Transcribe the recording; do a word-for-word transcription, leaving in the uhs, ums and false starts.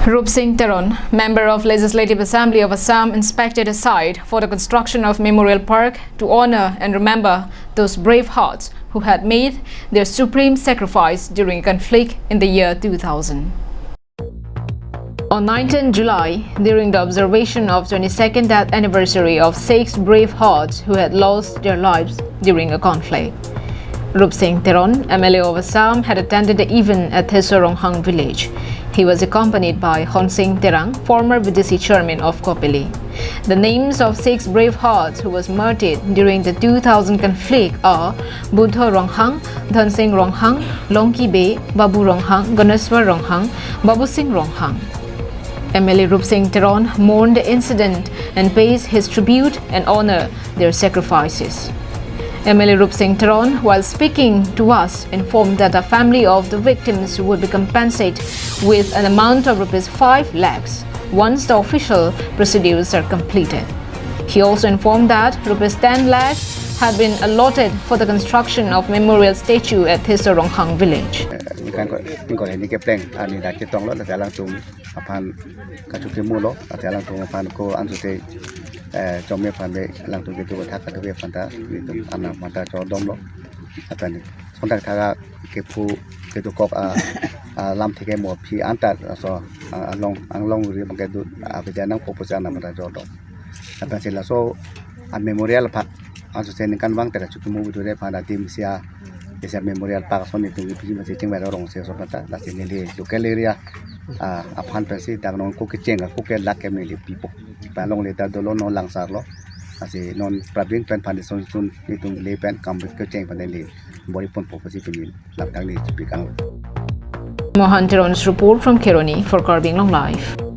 Rup Singh Teron, member of Legislative Assembly of Assam, inspected a site for the construction of Memorial Park to honor and remember those brave hearts who had made their supreme sacrifice during a conflict in the year two thousand. On nineteenth July, during the observation of twenty-second death anniversary of six brave hearts who had lost their lives during a conflict, Rup Singh Teron, M L A of Assam, had attended the event at Theso Ronghang village. He was accompanied by Honsing Terang, former V D C chairman of Kopili. The names of six brave hearts who was martyred during the two thousand conflict are Budho Ronghang, Dhansing Ronghang, Longki Bey, Babu Ronghang, Ganeswar Ronghang, Babu Singh Ronghang. M L A Rup Singh Teron mourned the incident and pays his tribute and honor their sacrifices. M L A Rup Singh Teron, while speaking to us, informed that the family of the victims would be compensated with an amount of rupees five lakhs once the official procedures are completed. He also informed that rupees ten lakhs had been allotted for the construction of memorial statue at Theso Ronghang village. Ningkan ko, ningkan ko ini kepleng, ani dak chetonglo, ladak alangtum aphan kachokemulo, ladak alangtum aphan ko ansote, eh, chome aphan be, alangtum kedo thak kedo aphan ta, itum ana mata chodomlo, aphan kontak thaga kephu kedo kok a, a lam theke mo phi antar, aso, a, along, anglong ri bangke dut, a, bejanang popo sa ana mata chodom. Aphan si laso a memorial aphan, ansote ningkan vang tera chokemu bidure aphan adim sia, sia memorial park ason itum piji masi chingmai rong si ason ta, lasi neli local area, ah, aphan pensi dak non ko kecheng, ko ke lak ke neli pipo. Palong le ta dolo non langsarlo. Lasi non prabing pen foundation sun itum le pen kam kecheng pen neli bor-i ponpo pusi pini lamtang neli chipikang. Mohan Teron's report from Kheroni for Karbi Anglong Live.